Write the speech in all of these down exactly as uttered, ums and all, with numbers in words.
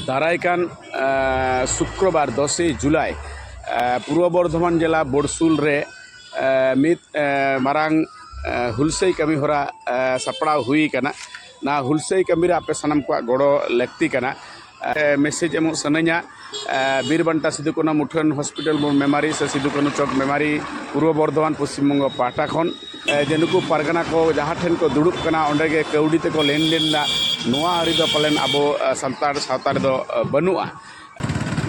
ᱫᱟᱨᱟᱭ ᱠᱟᱱ ᱥᱩᱠᱨᱚᱵᱟᱨ ᱫᱚᱥᱮᱭ ᱡᱩᱞᱟᱭ ᱯᱩᱨᱵᱚ ᱵᱚᱨᱫᱷᱚᱢᱟᱱ ᱡᱮᱞᱟ ᱵᱚᱲᱥᱩᱞ ᱨᱮ ᱢᱤᱫ ᱢᱟᱨᱟᱝ ᱦᱩᱞᱥᱟᱹᱭ ᱠᱟᱹᱢᱤ ᱦᱚᱨᱟ ᱥᱟᱯᱲᱟᱣ ᱦᱩᱭ ᱟᱠᱟᱱᱟ᱾ ᱱᱚᱣᱟ ᱦᱩᱞᱥᱟᱹᱭ ᱠᱟᱹᱢᱤ ᱨᱮ ᱟᱯᱮ ᱥᱟᱱᱟᱢ ᱠᱚᱣᱟᱜ ᱜᱚᱲᱚ ᱞᱟᱹᱠᱛᱤ ᱠᱟᱱᱟ᱾ ᱢᱮᱥᱮᱡᱽ ᱮᱢᱚᱜ ᱥᱟᱱᱟᱧᱟ ᱵᱤᱨ ᱵᱟᱱᱴᱟ ᱥᱤᱫᱩ ᱠᱟᱹᱱᱦᱩ ᱢᱩᱴᱷᱟᱹᱱ ᱦᱚᱥᱯᱤᱴᱟᱞ ᱢᱮᱢᱟᱨᱤ ᱥᱮ ᱥᱤᱫᱩ ᱠᱟᱹᱱᱦᱩ ᱪᱚᱠ ᱢᱮᱢᱟᱨᱤ ᱯᱩᱨᱵᱚ ᱵᱚᱨᱫᱷᱚᱢᱟᱱ ᱯᱚᱥᱪᱤᱢ ᱵᱚᱝᱜᱚ ᱯᱟᱦᱴᱟ ᱠᱷᱚᱱ ᱡᱮ ᱱᱩᱠᱩ ᱯᱟᱨᱜᱟᱱᱟ ᱠᱚ ᱡᱟᱦᱟᱸ ᱴᱷᱮᱱ ᱠᱚ ᱫᱩᱲᱩᱵ ᱠᱟᱱᱟ, ᱚᱸᱰᱮ ᱜᱮ ᱠᱟᱹᱣᱰᱤ ᱛᱮᱠᱚ ᱞᱮᱱᱫᱮᱱ ᱮᱫᱟ, ᱱᱚᱣᱟ ᱟᱹᱨᱤ ᱫᱚ ᱯᱟᱞᱮᱱ ᱟᱵᱚ ᱥᱟᱱᱛᱟᱲ ᱥᱟᱶᱛᱟ ᱨᱮᱫᱚ ᱵᱟᱹᱱᱩᱜᱼᱟ᱾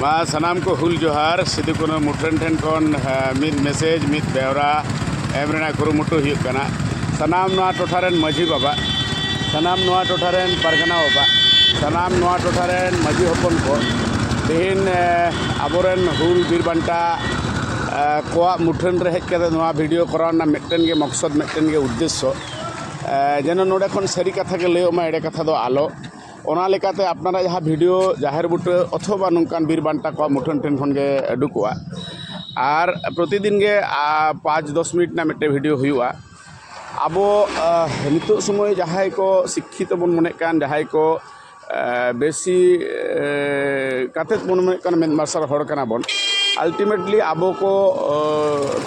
ᱢᱟ ᱥᱟᱱᱟᱢ ᱠᱚ ᱦᱩᱞ ᱡᱚᱦᱟᱨ᱾ ᱥᱤᱫᱩ ᱠᱟᱹᱱᱦᱩ ᱢᱩᱴᱷᱟᱹᱱ ᱴᱷᱮᱱ ᱠᱷᱚᱱ ᱢᱤᱫ ᱢᱮᱥᱮᱡᱽ, ᱢᱤᱫ ᱵᱮᱣᱨᱟ ᱮᱢ ᱨᱮᱱᱟᱜ ᱠᱩᱨᱩᱢᱩᱴᱩ ᱦᱩᱭᱩᱜ ᱠᱟᱱᱟ᱾ ᱥᱟᱱᱟᱢ ᱱᱚᱣᱟ ᱴᱚᱴᱷᱟ ᱨᱮᱱ ᱢᱟᱹᱡᱷᱤ ᱵᱟᱵᱟ, ᱥᱟᱱᱟᱢ ᱱᱚᱣᱟ ᱴᱚᱴᱷᱟ ᱨᱮᱱ ᱯᱟᱨᱜᱟᱱᱟ ᱵᱟᱵᱟ, ᱥᱟᱱᱟᱢ ᱱᱚᱣᱟ ᱴᱚᱴᱷᱟ ᱨᱮᱱ ᱢᱟᱹᱡᱷᱤ ᱦᱚᱯᱚᱱ ᱠᱚ, ᱛᱮᱦᱮᱧ ᱟᱵᱚᱨᱮᱱ ᱦᱩᱞ ᱵᱤᱨ ᱵᱟᱱᱴᱟ ᱠᱚᱣᱟᱜ ᱢᱩᱴᱷᱟᱹᱱ ᱨᱮ ᱦᱮᱡ ᱠᱟᱛᱮ ᱱᱚᱣᱟ ᱵᱷᱤᱰᱤᱭᱳ ᱠᱚᱨᱟᱣ ᱨᱮᱱᱟᱜ ᱢᱤᱫᱴᱮᱱ ᱜᱮ ᱢᱚᱠᱥᱚᱫ, ᱢᱤᱫᱴᱮᱱ ᱜᱮ ᱩᱫᱽᱫᱮᱥᱥᱚ, ᱡᱮᱱᱚ ᱱᱚᱰᱮ ᱠᱷᱚᱱ ᱥᱟᱹᱨᱤ ᱠᱟᱛᱷᱟ ᱜᱮ ᱞᱟᱹᱭᱚᱜ ᱢᱟ, ᱮᱲᱮ ᱠᱟᱛᱷᱟ ᱫᱚ ᱟᱞᱚ᱾ ᱚᱱᱟ ᱞᱮᱠᱟᱛᱮ ᱟᱯᱱᱟᱨᱟᱜ ᱡᱟᱦᱟᱸ ᱵᱷᱤᱰᱤᱭᱳ ᱡᱟᱦᱮᱨ ᱵᱩᱴᱟᱹ ᱚᱛᱷᱚᱵᱟ ᱱᱚᱝᱠᱟᱱ ᱵᱤᱨ ᱵᱟᱱᱴᱟ ᱠᱚᱣᱟᱜ ᱢᱩᱴᱷᱟᱹᱱ ᱴᱷᱮᱱ ᱠᱷᱚᱱ ᱜᱮ ᱩᱰᱩᱠᱚᱜᱼᱟ, ᱟᱨ ᱯᱨᱚᱛᱤᱫᱤᱱ ᱜᱮ ᱯᱟᱸᱪ ᱫᱚᱥ ᱢᱤᱱᱤᱴ ᱨᱮᱱᱟᱜ ᱢᱤᱫᱴᱮᱱ ᱵᱷᱤᱰᱤᱭᱳ ᱦᱩᱭᱩᱜᱼᱟ᱾ ᱟᱵᱚ ᱱᱤᱛᱚᱜ ᱥᱚᱢᱚᱭ ᱡᱟᱦᱟᱸᱭ ᱠᱚ ᱥᱤᱠᱠᱷᱤᱛᱚ ᱵᱚᱱ ᱢᱚᱱᱮᱜ ᱠᱟᱱ, ᱡᱟᱦᱟᱸᱭ ᱠᱚ ᱵᱮᱥᱤ ᱠᱟᱛᱮᱫ ᱵᱚᱱ ᱢᱮᱱᱮᱫ ᱠᱟᱱᱟ ᱢᱮᱫ ᱢᱟᱨᱥᱟᱞ ᱦᱚᱲ ᱠᱟᱱᱟ ᱵᱚᱱ᱾ Ultimately ᱟᱵᱚ ᱠᱚ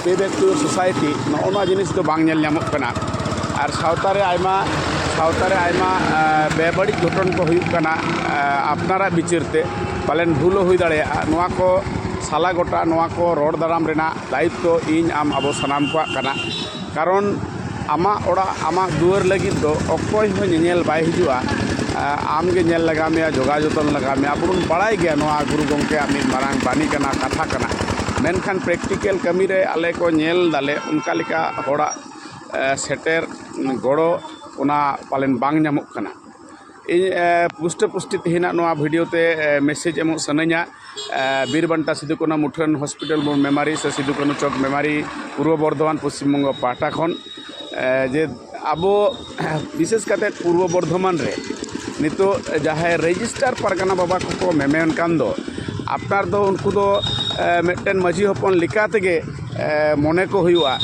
pay back to society, ᱱᱚᱜᱼᱚ ᱱᱚᱣᱟ ᱡᱤᱱᱤᱥ ᱫᱚ ᱵᱟᱝ ᱧᱮᱞ ᱧᱟᱢᱚᱜ ᱠᱟᱱᱟ᱾ ᱟᱨ ᱥᱟᱶᱛᱟ ᱨᱮ ᱟᱭᱢᱟ ᱥᱟᱶᱛᱟ ᱨᱮ ᱟᱭᱢᱟ ᱵᱮᱵᱟᱹᱲᱤᱡ ᱜᱷᱚᱴᱚᱱ ᱠᱚ ᱦᱩᱭᱩᱜ ᱠᱟᱱᱟ ᱟᱯᱱᱟᱨᱟᱜ ᱵᱤᱪᱟᱹᱨ ᱛᱮ᱾ ᱯᱟᱞᱮᱱ ᱵᱷᱩᱞ ᱦᱚᱸ ᱦᱩᱭ ᱫᱟᱲᱮᱭᱟᱜᱼᱟ᱾ ᱱᱚᱣᱟ ᱠᱚ ᱥᱟᱞᱟ ᱜᱚᱴᱟ, ᱱᱚᱣᱟ ᱠᱚ ᱨᱚᱲ ᱫᱟᱨᱟᱢ ᱨᱮᱱᱟᱜ ᱫᱟᱭᱤᱛᱛᱚ ᱤᱧ ᱟᱢ ᱟᱵᱚ ᱥᱟᱱᱟᱢ ᱠᱚᱣᱟᱜ ᱠᱟᱱᱟ᱾ ᱠᱟᱨᱚᱱ ᱟᱢᱟᱜ ᱚᱲᱟᱜ, ᱟᱢᱟᱜ ᱫᱩᱣᱟᱹᱨ ᱞᱟᱹᱜᱤᱫ ᱫᱚ ᱚᱠᱚᱭ ᱦᱚᱸ ᱧᱮᱧᱮᱞ ᱵᱟᱭ ᱦᱤᱡᱩᱜᱼᱟ᱾ ᱟᱢ ᱜᱮ ᱧᱮᱞ ᱞᱟᱜᱟᱣ ᱢᱮᱭᱟ, ᱡᱚᱜᱟᱣ ᱡᱚᱛᱚᱱ ᱞᱟᱜᱟᱣ ᱢᱮᱭᱟ᱾ ᱟᱵᱚ ᱵᱚᱱ ᱵᱟᱲᱟᱭ ᱜᱮᱭᱟ ᱱᱚᱣᱟ ᱜᱩᱨᱩ ᱜᱚᱢᱠᱮᱭᱟᱜ ᱢᱤᱫ ᱢᱟᱨᱟᱝ ᱵᱟᱹᱱᱤ ᱠᱟᱱᱟ, ᱠᱟᱛᱷᱟ ᱠᱟᱱᱟ᱾ ᱢᱮᱱᱠᱷᱟᱱ ᱯᱨᱮᱠᱴᱤᱠᱮᱞ ᱠᱟᱹᱢᱤ ᱨᱮ ᱟᱞᱮ ᱠᱚ ᱧᱮᱞ ᱫᱟᱞᱮ, ᱚᱱᱠᱟ ᱞᱮᱠᱟ ᱦᱚᱲᱟᱜ ᱥᱮᱴᱮᱨ ᱜᱚᱲᱚ ᱚᱱᱟ ᱯᱟᱞᱮᱱ ᱵᱟᱝ ᱧᱟᱢᱚᱜ ᱠᱟᱱᱟ᱾ ᱤᱧ ᱯᱩᱥᱴᱟᱹ ᱯᱩᱥᱴᱤ ᱛᱮᱦᱮᱧᱟᱜ ᱱᱚᱣᱟ ᱵᱷᱤᱰᱤᱭᱳ ᱛᱮ ᱢᱮᱥᱮᱡᱽ ᱮᱢᱚᱜ ᱥᱟᱱᱟᱧᱟ ᱵᱤᱨ ᱵᱟᱱᱴᱟ ᱥᱤᱫᱩ ᱠᱟᱹᱱᱦᱩ ᱢᱩᱴᱷᱟᱹᱱ ᱦᱚᱥᱯᱤᱴᱟᱞ ᱢᱮᱢᱟᱨᱤ ᱥᱮ ᱥᱤᱫᱩ ᱠᱟᱹᱱᱦᱩ ᱪᱚᱠ ᱢᱮᱢᱟᱨᱤ ᱯᱩᱨᱵᱚ ᱵᱚᱨᱫᱷᱚᱢᱟᱱ ᱯᱚᱥᱪᱤᱢ ᱵᱚᱝᱜᱚ ᱯᱟᱦᱴᱟ ᱠᱷᱚᱱ, ᱡᱮ ᱟᱵᱚ ᱵᱤᱥᱮᱥ ᱠᱟᱛᱮ ᱯᱩᱨᱵᱚ ᱵᱚᱨᱫᱷᱚᱢᱟᱱ ᱨᱮ ᱱᱤᱛᱚᱜ ᱡᱟᱦᱟᱸᱭ ᱨᱮᱡᱤᱥᱴᱟᱨ ᱯᱟᱨᱜᱟᱱᱟ ᱵᱟᱵᱟ ᱠᱚᱠᱚ ᱢᱮᱢᱮᱱ ᱠᱟᱱ ᱫᱚ, ᱟᱯᱱᱟᱨ ᱫᱚ ᱩᱱᱠᱩ ᱫᱚ ᱢᱤᱫᱴᱮᱱ ᱢᱟᱹᱡᱷᱤ ᱦᱚᱯᱚᱱ ᱞᱮᱠᱟ ᱛᱮᱜᱮ ᱢᱚᱱᱮ ᱠᱚ ᱦᱩᱭᱩᱜᱼᱟ᱾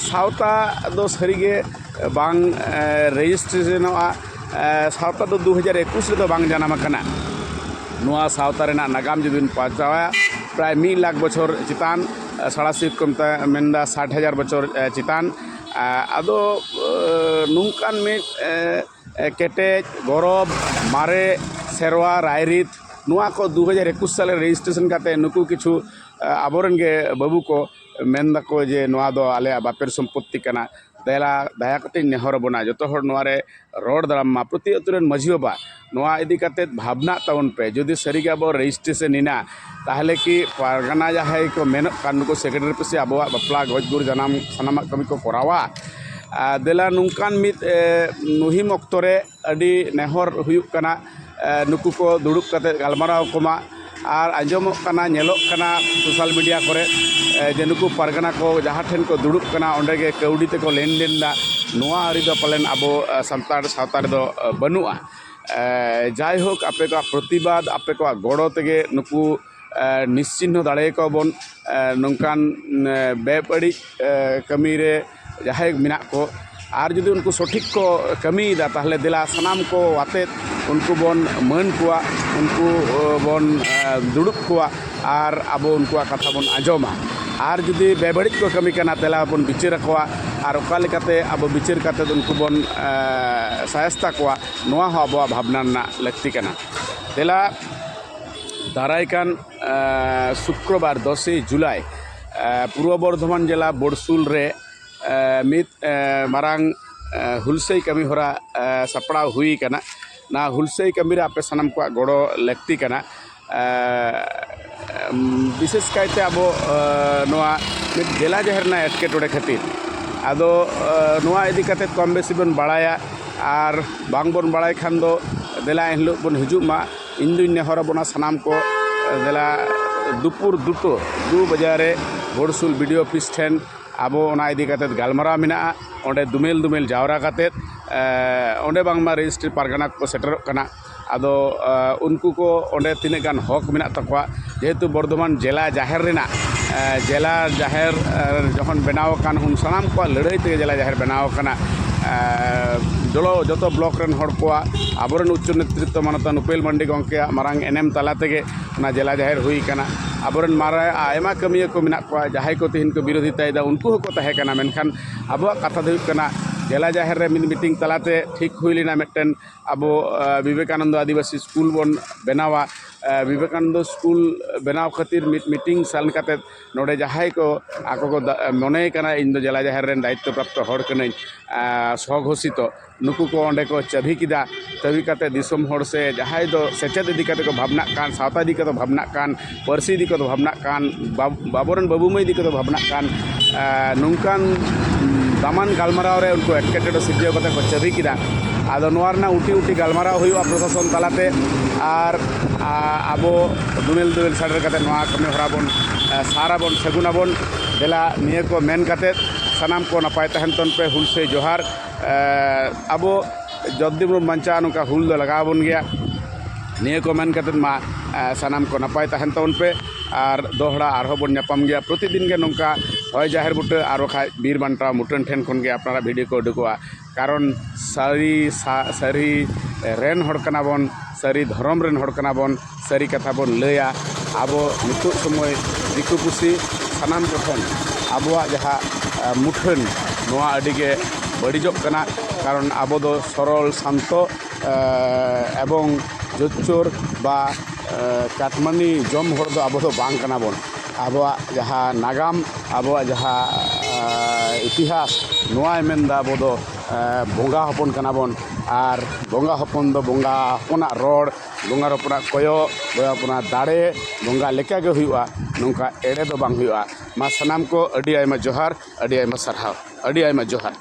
ᱥᱟᱶᱛᱟ ᱫᱚ ᱥᱟᱹᱨᱤᱜᱮ ᱵᱟᱝ ᱨᱮᱡᱤᱥᱴᱨᱮᱥᱚᱱᱚᱜᱼᱟ᱾ ᱥᱟᱶᱛᱟ ᱫᱚ ᱫᱩ ᱦᱟᱡᱟᱨ ᱮᱠᱩᱥ ᱨᱮᱫᱚ ᱵᱟᱝ ᱡᱟᱱᱟᱢ ᱟᱠᱟᱱᱟ᱾ ᱱᱚᱣᱟ ᱥᱟᱶᱛᱟ ᱨᱮᱱᱟᱜ ᱱᱟᱜᱟᱢ ᱡᱩᱫᱤ ᱵᱚᱱ ᱯᱟᱨᱪᱟᱣᱟ, ᱯᱨᱟᱭ ᱢᱤᱫ ᱞᱟᱠᱷ ᱵᱚᱪᱷᱚᱨ ᱪᱮᱛᱟᱱ, ᱥᱟᱬᱮᱥᱤᱭᱟᱹ ᱠᱚ ᱢᱮᱛᱟ-, ᱢᱮᱱᱫᱟ ᱥᱟᱴ ᱦᱟᱡᱟᱨ ᱵᱚᱪᱷᱚᱨ ᱪᱮᱛᱟᱱ᱾ ᱟᱫᱚ ᱱᱚᱝᱠᱟᱱ ᱢᱤᱫ ᱠᱮᱴᱮᱡ, ᱜᱚᱨᱚᱵᱽ, ᱢᱟᱨᱮ ᱥᱮᱨᱣᱟ ᱨᱟᱭᱨᱤᱛ, ᱱᱚᱣᱟ ᱠᱚ ᱫᱩ ᱦᱟᱡᱟᱨ ᱮᱠᱩᱥ ᱥᱟᱞ ᱨᱮ ᱨᱮᱡᱤᱥᱴᱨᱮᱥᱚᱱ ᱠᱟᱛᱮ ᱱᱩᱠᱩ ᱠᱤᱪᱷᱩ ᱟᱵᱚᱨᱮᱱ ᱜᱮ ᱵᱟᱹᱵᱩ ᱠᱚ ᱢᱮᱱ ᱫᱟᱠᱚ ᱡᱮ ᱱᱚᱣᱟ ᱫᱚ ᱟᱞᱮᱭᱟᱜ ᱵᱟᱯᱮᱨ ᱥᱚᱢᱯᱚᱛᱛᱤ ᱠᱟᱱᱟ᱾ ᱫᱮᱞᱟ ᱫᱟᱭᱟ ᱠᱟᱛᱮᱧ ᱱᱮᱦᱚᱨ ᱟᱵᱚᱱᱟ, ᱡᱚᱛᱚ ᱦᱚᱲ ᱱᱚᱣᱟ ᱨᱮ ᱨᱚᱲ ᱫᱟᱨᱟᱢ ᱢᱟ᱾ ᱯᱨᱚᱛᱤ ᱟᱹᱛᱩ ᱨᱮᱱ ᱢᱟᱹᱡᱷᱤ ᱵᱟᱵᱟ, ᱱᱚᱣᱟ ᱤᱫᱤ ᱠᱟᱛᱮᱫ ᱵᱷᱟᱵᱽᱱᱟᱜ ᱛᱟᱵᱚᱱ ᱯᱮ᱾ ᱡᱩᱫᱤ ᱥᱟᱹᱨᱤᱜᱮ ᱟᱵᱚ ᱨᱮᱡᱤᱥᱴᱨᱮᱥᱚᱱ ᱮᱱᱟ, ᱛᱟᱦᱚᱞᱮ ᱠᱤ ᱯᱟᱨᱜᱟᱱᱟ ᱡᱟᱦᱟᱸᱭ ᱠᱚ ᱢᱮᱱᱚᱜ ᱠᱟᱱ, ᱱᱩᱠᱩ ᱥᱮᱠᱨᱮᱴᱟᱨᱤ ᱯᱟᱥᱮ ᱟᱵᱚᱣᱟᱜ ᱵᱟᱯᱞᱟ, ᱜᱚᱡ ᱜᱩᱨ, ᱡᱟᱱᱟᱢ ᱥᱟᱱᱟᱢᱟᱜ ᱠᱟᱹᱢᱤ ᱠᱚ ᱠᱚᱨᱟᱣᱟ? ᱟᱨ ᱫᱮᱞᱟ ᱱᱚᱝᱠᱟᱱ ᱢᱤᱫ, ᱮ, ᱢᱩᱦᱤᱢ ᱚᱠᱛᱚ ᱨᱮ ᱟᱹᱰᱤ ᱱᱮᱦᱚᱨ ᱦᱩᱭᱩᱜ ᱠᱟᱱᱟ, ᱮ, ᱱᱩᱠᱩ ᱠᱚ ᱫᱩᱲᱩᱵ ᱠᱟᱛᱮᱫ ᱜᱟᱞᱢᱟᱨᱟᱣ ᱠᱚᱢᱟ᱾ ᱟᱨ ᱟᱸᱡᱚᱢᱚᱜ ᱠᱟᱱᱟ, ᱧᱮᱞᱚᱜ ᱠᱟᱱᱟ ᱥᱳᱥᱟᱞ ᱢᱤᱰᱤᱭᱟ ᱠᱚᱨᱮ, ᱮ, ᱡᱮ ᱱᱩᱠᱩ ᱯᱟᱨᱜᱟᱱᱟ ᱠᱚ ᱡᱟᱦᱟᱸ ᱴᱷᱮᱱ ᱠᱚ ᱫᱩᱲᱩᱵ ᱠᱟᱱᱟ, ᱚᱸᱰᱮ ᱜᱮ ᱠᱟᱹᱣᱰᱤ ᱛᱮᱠᱚ ᱞᱮᱱᱫᱮᱱ ᱮᱫᱟ᱾ ᱱᱚᱣᱟ ᱟᱹᱨᱤ ᱫᱚ ᱯᱟᱞᱮᱱ ᱟᱵᱚ, ᱮ, ᱥᱟᱱᱛᱟᱲ ᱥᱟᱶᱛᱟ ᱨᱮᱫᱚ, ᱮ, ᱵᱟᱹᱱᱩᱜᱼᱟ᱾ ᱮ, ᱡᱟᱭᱦᱳᱠ, ᱟᱯᱮ ᱠᱚᱣᱟᱜ ᱯᱨᱚᱛᱤᱵᱟᱫ, ᱟᱯᱮ ᱠᱚᱣᱟᱜ ᱜᱚᱲᱚ ᱛᱮᱜᱮ ᱱᱩᱠᱩ, ᱮ, ᱱᱤᱥᱪᱤᱦᱱᱚ ᱫᱟᱲᱮᱭᱟᱠᱚᱣᱟ ᱵᱚᱱ, ᱮ, ᱱᱚᱝᱠᱟᱱ, ᱮ, ᱵᱮᱵᱟᱹᱲᱤᱡ, ᱮ, ᱠᱟᱹᱢᱤ ᱨᱮ ᱡᱟᱦᱟᱸᱭ ᱢᱮᱱᱟᱜ ᱠᱚ, ᱟᱨ ᱡᱩᱫᱤ ᱩᱱᱠᱩ ᱥᱚᱴᱷᱤᱠ ᱠᱚ ᱠᱟᱹᱢᱤᱭᱮᱫᱟ, ᱛᱟᱦᱚᱞᱮ ᱫᱮᱞᱟ ᱥᱟᱱᱟᱢ ᱠᱚ ᱟᱛᱮᱫ ᱩᱱᱠᱩ ᱵᱚᱱ ᱢᱟᱹᱱ ᱠᱚᱣᱟ, ᱩᱱᱠᱩ, ᱮ, ᱵᱚᱱ, ᱮ, ᱫᱩᱲᱩᱵ ᱠᱚᱣᱟ ᱟᱨ ᱟᱵᱚ ᱩᱱᱠᱩᱣᱟᱜ ᱠᱟᱛᱷᱟ ᱵᱚᱱ ᱟᱸᱡᱚᱢᱟ᱾ ᱟᱨ ᱡᱩᱫᱤ ᱵᱮᱵᱟᱹᱲᱤᱡ ᱠᱚ ᱠᱟᱹᱢᱤ ᱠᱟᱱᱟ, ᱫᱮᱞᱟ ᱵᱚᱱ ᱵᱤᱪᱟᱹᱨ ᱟᱠᱚᱣᱟ᱾ ᱟᱨ ᱚᱠᱟ ᱞᱮᱠᱟᱛᱮ ᱟᱵᱚ ᱵᱤᱪᱟᱹᱨ ᱠᱟᱛᱮᱫ ᱩᱱᱠᱩ ᱵᱚᱱ, ᱮ, ᱥᱟᱭᱟᱥᱛᱟ ᱠᱚᱣᱟ, ᱱᱚᱣᱟ ᱦᱚᱸ ᱟᱵᱚᱣᱟᱜ ᱵᱷᱟᱵᱽᱱᱟ ᱨᱮᱱᱟᱜ ᱞᱟᱹᱠᱛᱤ ᱠᱟᱱᱟ᱾ ᱫᱮᱞᱟ ᱫᱟᱨᱟᱭ ᱠᱟᱱ, ᱮ, ᱥᱩᱠᱨᱚᱵᱟᱨ ᱫᱚᱥᱮᱭ ᱡᱩᱞᱟᱭ, ᱮ, ᱯᱩᱨᱵᱚ ᱵᱚᱨᱫᱷᱚᱢᱟᱱ ᱡᱮᱞᱟ ᱵᱚᱲᱥᱩᱞ ᱨᱮ, ᱮ, ᱢᱤᱫ, ᱮ, ᱢᱟᱨᱟᱝ, ᱮ, ᱦᱩᱞᱥᱟᱹᱭ ᱠᱟᱹᱢᱤ ᱦᱚᱨᱟ, ᱮ, ᱥᱟᱯᱲᱟᱣ ᱦᱩᱭ ᱠᱟᱱᱟ᱾ ᱱᱚᱣᱟ ᱦᱩᱞᱥᱟᱹᱭ ᱠᱟᱹᱢᱤ ᱨᱮ ᱟᱯᱮ ᱥᱟᱱᱟᱢ ᱠᱚᱣᱟᱜ ᱜᱚᱲᱚ ᱞᱟᱹᱠᱛᱤ ᱠᱟᱱᱟ᱾ ᱮ, ᱵᱤᱥᱮᱥ ᱠᱟᱭᱛᱮ ᱟᱵᱚ, ᱮ, ᱱᱚᱣᱟ ᱢᱤᱫ ᱡᱮᱞᱟ ᱡᱟᱦᱮᱨ ᱨᱮᱱᱟᱜ ᱮᱴᱠᱮᱴᱚᱬᱮ ᱠᱷᱟᱹᱛᱤᱨ᱾ ᱟᱫᱚ, ᱮ, ᱱᱚᱣᱟ ᱤᱫᱤ ᱠᱟᱛᱮᱫ ᱠᱚᱢ ᱵᱮᱥᱤ ᱵᱚᱱ ᱵᱟᱲᱟᱭᱟ, ᱟᱨ ᱵᱟᱝ ᱵᱚᱱ ᱵᱟᱲᱟᱭ ᱠᱷᱟᱱ ᱫᱚ ᱫᱮᱞᱟ ᱮᱱ ᱦᱤᱞᱳᱜ ᱵᱚᱱ ᱦᱤᱡᱩᱜ ᱢᱟ᱾ ᱤᱧ ᱫᱩᱧ ᱱᱮᱦᱚᱨ ᱟᱵᱚᱱᱟ ᱥᱟᱱᱟᱢ ᱠᱚ, ᱮ, ᱫᱮᱞᱟ ᱫᱩᱯᱩᱨ ᱫᱩᱴᱳ, ᱫᱩ ᱵᱟᱡᱮ ᱨᱮ ᱵᱚᱲᱥᱩᱞ ᱵᱤ ᱰᱤ ᱳ ᱚᱯᱷᱤᱥ ᱴᱷᱮᱱ ᱟᱵᱚ ᱚᱱᱟ ᱤᱫᱤ ᱠᱟᱛᱮᱫ ᱜᱟᱞᱢᱟᱨᱟᱣ ᱢᱮᱱᱟᱜᱼᱟ᱾ ᱚᱸᱰᱮ ᱫᱩᱢᱮᱞ ᱫᱩᱢᱮᱞ ᱡᱟᱣᱨᱟ ᱠᱟᱛᱮᱫ, ᱮ, ᱚᱸᱰᱮ ᱵᱟᱝᱢᱟ ᱨᱮᱡᱤᱥᱴᱨᱤ ᱯᱟᱨᱜᱟᱱᱟ ᱠᱚ ᱥᱮᱴᱮᱨᱚᱜ ᱠᱟᱱᱟ᱾ ᱟᱫᱚ, ᱮ, ᱩᱱᱠᱩ ᱠᱚ ᱚᱸᱰᱮ ᱛᱤᱱᱟᱹᱜ ᱜᱟᱱ ᱦᱚᱠ ᱢᱮᱱᱟᱜ ᱛᱟᱠᱚᱣᱟ, ᱡᱮᱦᱮᱛᱩ ᱵᱚᱨᱫᱷᱚᱢᱟᱱ ᱡᱮᱞᱟ ᱡᱟᱦᱮᱨ ᱨᱮᱱᱟᱜ, ᱮ, ᱡᱮᱞᱟ ᱡᱟᱦᱮᱨ, ᱮ, ᱡᱚᱠᱷᱚᱱ ᱵᱮᱱᱟᱣ ᱟᱠᱟᱱ, ᱩᱱ ᱥᱟᱱᱟᱢ ᱠᱚᱣᱟᱜ ᱞᱟᱹᱲᱦᱟᱹᱭ ᱛᱮᱜᱮ ᱡᱮᱞᱟ ᱡᱟᱦᱮᱨ ᱵᱮᱱᱟᱣ ᱟᱠᱟᱱᱟ᱾ ᱮ, ᱡᱚᱞᱚ-, ᱡᱚᱛᱚ ᱵᱞᱚᱠ ᱨᱮᱱ ᱦᱚᱲ ᱠᱚᱣᱟᱜ, ᱟᱵᱚᱨᱮᱱ ᱩᱪᱪᱚ ᱱᱮᱛᱨᱤᱛᱛᱚ ᱢᱟᱱᱚᱛᱟᱱ ᱩᱯᱮᱞ ᱢᱟᱱᱰᱤ ᱜᱚᱢᱠᱮᱭᱟᱜ ᱢᱟᱨᱟᱝ ᱮᱱᱮᱢ ᱛᱟᱞᱟ ᱛᱮᱜᱮ ᱚᱱᱟ ᱡᱮᱞᱟ ᱡᱟᱦᱮᱨ ᱦᱩᱭ ᱟᱠᱟᱱᱟ᱾ ᱟᱵᱚᱨᱮᱱ ᱢᱟᱨᱮ ᱟᱭᱢᱟ ᱠᱟᱹᱢᱤᱭᱟᱹ ᱠᱚ ᱢᱮᱱᱟᱜ ᱠᱚᱣᱟ, ᱡᱟᱦᱟᱸᱭ ᱠᱚ ᱛᱮᱦᱮᱧ ᱠᱚ ᱵᱤᱨᱳᱫᱷᱤᱛᱟᱭᱮᱫᱟ, ᱩᱱᱠᱩ ᱦᱚᱸᱠᱚ ᱛᱟᱦᱮᱸ ᱠᱟᱱᱟ᱾ ᱢᱮᱱᱠᱷᱟᱱ ᱟᱵᱚᱣᱟᱜ ᱠᱟᱛᱷᱟ ᱫᱚ ᱦᱩᱭᱩᱜ ᱠᱟᱱᱟ, ᱡᱮᱞᱟ ᱡᱟᱦᱮᱨ ᱨᱮ ᱢᱤᱫ ᱢᱤᱴᱤᱝ ᱛᱟᱞᱟᱛᱮ ᱴᱷᱤᱠ ᱦᱩᱭ ᱞᱮᱱᱟ, ᱢᱤᱫᱴᱮᱱ ᱟᱵᱚ, ᱮ, ᱵᱤᱵᱮᱠᱟᱱᱚᱱᱫᱚ ᱟᱹᱫᱤᱵᱟᱹᱥᱤ ᱥᱠᱩᱞ ᱵᱚᱱ ᱵᱮᱱᱟᱣᱟ᱾ ᱮ, ᱵᱤᱵᱮᱠᱟᱱᱚᱱᱫᱚ ᱥᱠᱩᱞ ᱵᱮᱱᱟᱣ ᱠᱷᱟᱹᱛᱤᱨ ᱢᱤᱫ ᱢᱤᱴᱤᱝ ᱥᱮᱱ ᱠᱟᱛᱮᱫ ᱱᱚᱰᱮ ᱡᱟᱦᱟᱸᱭ ᱠᱚ ᱟᱠᱚ ᱠᱚ ᱫᱟ-, ᱢᱚᱱᱮ ᱠᱟᱱᱟ ᱤᱧ ᱫᱚ ᱡᱮᱞᱟ ᱡᱟᱦᱮᱨ ᱨᱮᱱ ᱫᱟᱭᱤᱛᱛᱚ ᱯᱨᱟᱯᱛᱚ ᱦᱚᱲ ᱠᱟᱹᱱᱟᱹᱧ, ᱮ, ᱥᱚᱜᱷᱳᱥᱤᱛᱚ, ᱱᱩᱠᱩ ᱠᱚ ᱚᱸᱰᱮ ᱠᱚ ᱪᱟᱹᱵᱷᱤ ᱠᱮᱫᱟ᱾ ᱪᱟᱹᱵᱷᱤ ᱠᱟᱛᱮ ᱫᱤᱥᱚᱢ ᱦᱚᱲ ᱥᱮ ᱡᱟᱦᱟᱸᱭ ᱫᱚ ᱥᱮᱪᱮᱫ ᱤᱫᱤ ᱠᱟᱛᱮ ᱠᱚ ᱵᱷᱟᱵᱽᱱᱟᱜ ᱠᱟᱱ, ᱥᱟᱶᱛᱟ ᱤᱫᱤ ᱠᱟᱛᱮ ᱵᱷᱟᱵᱽᱱᱟᱜ ᱠᱟᱱ, ᱯᱟᱹᱨᱥᱤ ᱤᱫᱤ ᱠᱟᱛᱮ ᱵᱷᱟᱵᱽᱱᱟᱜ ᱠᱟᱱ, ᱵᱟᱵ-, ᱵᱟᱵᱚᱨᱮᱱ ᱵᱟᱹᱵᱩ ᱢᱟᱹᱭ ᱤᱫᱤ ᱠᱟᱛᱮ ᱵᱷᱟᱵᱽᱱᱟᱜ ᱠᱟᱱ, ᱮ, ᱱᱚᱝᱠᱟᱱ ᱫᱟᱢᱟᱱ ᱜᱟᱞᱢᱟᱨᱟᱣ ᱨᱮ ᱩᱱᱠᱩ ᱮᱴᱠᱮᱴᱚᱬᱮ ᱥᱤᱨᱡᱟᱹᱣ ᱠᱟᱛᱮ ᱠᱚ ᱪᱟᱹᱵᱷᱤ ᱠᱮᱫᱟ᱾ ᱟᱫᱚ ᱱᱚᱣᱟ ᱨᱮᱱᱟᱜ ᱩᱴᱤ ᱩᱴᱤ ᱜᱟᱞᱢᱟᱨᱟᱣ ᱦᱩᱭᱩᱜᱼᱟ ᱯᱨᱚᱥᱟᱥᱚᱱ ᱛᱟᱞᱟᱛᱮ, ᱟᱨ, ᱟ, ᱟᱵᱚ ᱫᱩᱢᱮᱞ ᱫᱩᱢᱮᱞ ᱥᱟᱰᱮᱨ ᱠᱟᱛᱮ ᱱᱚᱣᱟ ᱠᱟᱹᱢᱤ ᱦᱚᱨᱟ ᱵᱚᱱ, ᱮ, ᱥᱟᱨ ᱟᱵᱚᱱ, ᱥᱟᱹᱜᱩᱱ ᱟᱵᱚᱱ᱾ ᱫᱮᱞᱟ ᱱᱤᱭᱟᱹ ᱠᱚ ᱢᱮᱱ ᱠᱟᱛᱮ ᱥᱟᱱᱟᱢ ᱠᱚ ᱱᱟᱯᱟᱭ ᱛᱟᱦᱮᱱ ᱛᱟᱵᱚᱱ ᱯᱮ᱾ ᱦᱩᱞᱥᱟᱹᱭ ᱡᱚᱦᱟᱨ᱾ ᱮ, ᱟᱵᱚ ᱡᱚᱛᱫᱤᱱ ᱵᱚᱱ ᱵᱟᱧᱪᱟᱜᱼᱟ, ᱱᱚᱝᱠᱟ ᱦᱩᱞ ᱫᱚ ᱞᱟᱜᱟᱣ ᱟᱵᱚᱱ ᱜᱮᱭᱟ᱾ ᱱᱤᱭᱟᱹ ᱠᱚ ᱢᱮᱱ ᱠᱟᱛᱮᱫ ᱢᱟ, ᱮ, ᱥᱟᱱᱟᱢ ᱠᱚ ᱱᱟᱯᱟᱭ ᱛᱟᱦᱮᱱ ᱛᱟᱵᱚᱱ ᱯᱮ, ᱟᱨ ᱫᱚᱦᱲᱟ ᱟᱨᱦᱚᱸ ᱵᱚᱱ ᱧᱟᱯᱟᱢ ᱜᱮᱭᱟ᱾ ᱯᱨᱚᱛᱤᱫᱤᱱ ᱜᱮ ᱱᱚᱝᱠᱟ ᱦᱚᱭ ᱡᱟᱦᱮᱨ ᱵᱩᱴᱟᱹ ᱟᱨ ᱵᱟᱠᱷᱟᱡ ᱵᱤᱨ ᱵᱟᱱᱴᱟ ᱢᱩᱴᱷᱟᱹᱱ ᱴᱷᱮᱱ ᱠᱷᱚᱱ ᱜᱮ ᱟᱯᱱᱟᱨᱟᱜ ᱵᱷᱤᱰᱤᱭᱳ ᱠᱚ ᱩᱰᱩᱠᱚᱜᱼᱟ᱾ ᱠᱟᱨᱚᱱ ᱥᱟᱹᱨᱤ ᱥᱟ-, ᱥᱟᱹᱨᱤ ᱨᱮᱱ ᱦᱚᱲ ᱠᱟᱱᱟ ᱵᱚᱱ, ᱥᱟᱹᱨᱤ ᱫᱷᱚᱨᱚᱢ ᱨᱮᱱ ᱦᱚᱲ ᱠᱟᱱᱟ ᱵᱚᱱ, ᱥᱟᱹᱨᱤ ᱠᱟᱛᱷᱟ ᱵᱚᱱ ᱞᱟᱹᱭᱟ᱾ ᱟᱵᱚ ᱱᱤᱛᱚᱜ ᱥᱚᱢᱚᱭ ᱫᱤᱠᱩ ᱯᱩᱥᱤ ᱥᱟᱱᱟᱢ ᱠᱚᱴᱷᱮᱱ ᱟᱵᱚᱣᱟᱜ ᱡᱟᱦᱟᱸ, ᱮ, ᱢᱩᱴᱷᱟᱹᱱ, ᱱᱚᱣᱟ ᱟᱹᱰᱤ ᱜᱮ ᱵᱟᱹᱲᱤᱡᱚᱜ ᱠᱟᱱᱟ᱾ ᱠᱟᱨᱚᱱ ᱟᱵᱚ ᱫᱚ ᱥᱚᱨᱚᱞ ᱥᱟᱱᱛᱚ, ᱮ, ᱮᱵᱚᱝ ᱡᱳᱪᱪᱳᱨ ᱵᱟ, ᱮ, ᱠᱟᱴᱢᱟᱱᱤ ᱡᱚᱢ ᱦᱚᱲ ᱫᱚ ᱟᱵᱚ ᱫᱚ ᱵᱟᱝ ᱠᱟᱱᱟ ᱵᱚᱱ᱾ ᱟᱵᱚᱣᱟᱜ ᱡᱟᱦᱟᱸ ᱱᱟᱜᱟᱢ, ᱟᱵᱚᱣᱟᱜ ᱡᱟᱦᱟᱸ, ᱮ, ᱤᱛᱤᱦᱟᱥ, ᱱᱚᱣᱟᱭ ᱢᱮᱱᱫᱟ ᱟᱵᱚ ᱫᱚ, ᱮ, ᱵᱚᱸᱜᱟ ᱦᱚᱯᱚᱱ ᱠᱟᱱᱟ ᱵᱚᱱ᱾ ᱟᱨ ᱵᱚᱸᱜᱟ ᱦᱚᱯᱚᱱ ᱫᱚ ᱵᱚᱸᱜᱟ ᱦᱚᱯᱚᱱᱟᱜ ᱨᱚᱲ, ᱵᱚᱸᱜᱟ ᱦᱚᱯᱚᱱᱟᱜ ᱠᱚᱭᱚᱜ, ᱵᱚᱸᱜᱟ ᱦᱚᱯᱚᱱᱟᱜ ᱫᱟᱲᱮ, ᱵᱚᱸᱜᱟ ᱞᱮᱠᱟᱜᱮ ᱦᱩᱭᱩᱜᱼᱟ, ᱱᱚᱝᱠᱟ ᱮᱲᱮ ᱫᱚ ᱵᱟᱝ ᱦᱩᱭᱩᱜᱼᱟ᱾ ᱢᱟ ᱥᱟᱱᱟᱢ ᱠᱚ ᱟᱹᱰᱤ ᱟᱭᱢᱟ ᱡᱚᱦᱟᱨ, ᱟᱹᱰᱤ ᱟᱭᱢᱟ ᱥᱟᱨᱦᱟᱣ, ᱟᱹᱰᱤ ᱟᱭᱢᱟ ᱡᱚᱦᱟᱨ᱾